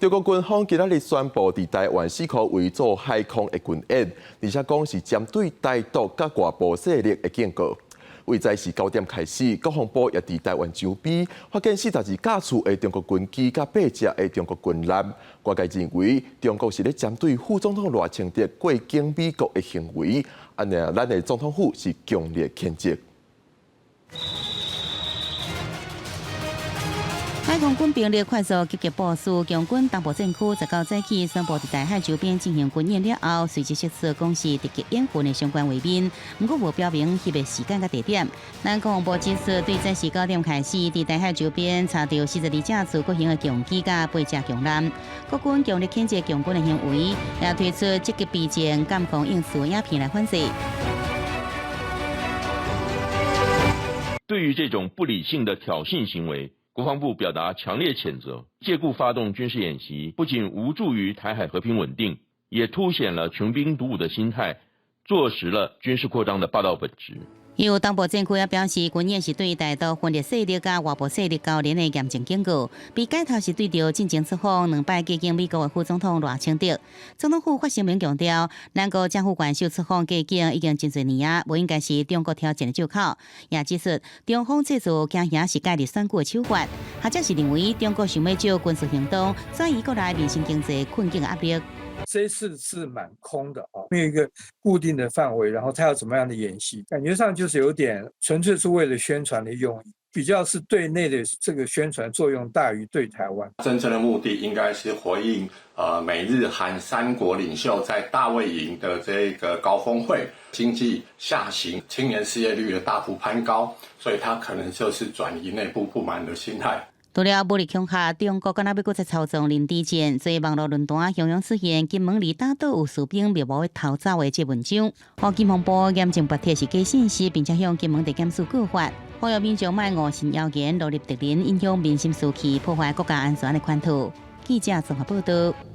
中國軍方今仔日宣布，佇台灣四箍圍做海空的軍演，而且講是針對台獨佮外部勢力的警告。為早時9點開始，國防部也佇台灣周邊發現42架次的中國軍機佮八隻的中國軍艦。外界認為中國是咧針對副總統賴清德過境美國的行為，按呢，咱的總統府是強烈譴責。海空軍兵力快速集結部署，共軍東部戰區19早起宣布佇台海周邊進行軍演了後，隨即釋出講是突擊演訓的相關畫面，毋過無表明翕的時間佮地點。咱國防部指出，對早時九點開始，佇台海周邊查著42架次國型的共機佮八隻共艦，國軍強烈譴責共軍的行為，也推出積極備戰、監控應處影片來反制。對於這種不理性的挑釁行為，國防部表達強烈譴責，借故發動軍事演習，不僅無助於台海和平穩定，也凸顯了窮兵黷武的心態，坐實了軍事擴張的霸道本質。有東部戰區也表示，軍演是對台獨分裂勢力佮外部勢力勾連的嚴正警告，被解讀是對著進前出訪兩擺過境美國的副總統賴清德。總統府發聲明強調，咱國政府元首出訪過境已經真濟年啊，無應該是中國挑戰的藉口。也指出，中方這次驚嚇是介入選舉的手法，或者是認為中國想欲藉軍事行動轉移國內民生經濟困境的壓力。這次是蠻空的啊，沒有一個固定的範圍，然後他要怎麼樣的演習，感覺上就是有點純粹是為了宣傳的用意，比較是對內的這個宣傳作用大於對台灣。真正的目的應該是回應美日韓三國領袖在大衛營的這個高峰會，經濟下行，青年失業率的大幅攀高，所以他可能就是轉移內部不滿的心態。除了武力恐嚇，中國敢若欲閣再操縱認知戰，所以網路論壇洶湧出現金門離島有士兵密謀偷走的這文章，予國防部嚴正駁斥是假信息，並且向金門地檢署告發，呼籲民眾莫誤信謠言，落入敵人影響民心士氣、破壞國家安全的圈套。記者綜合報道。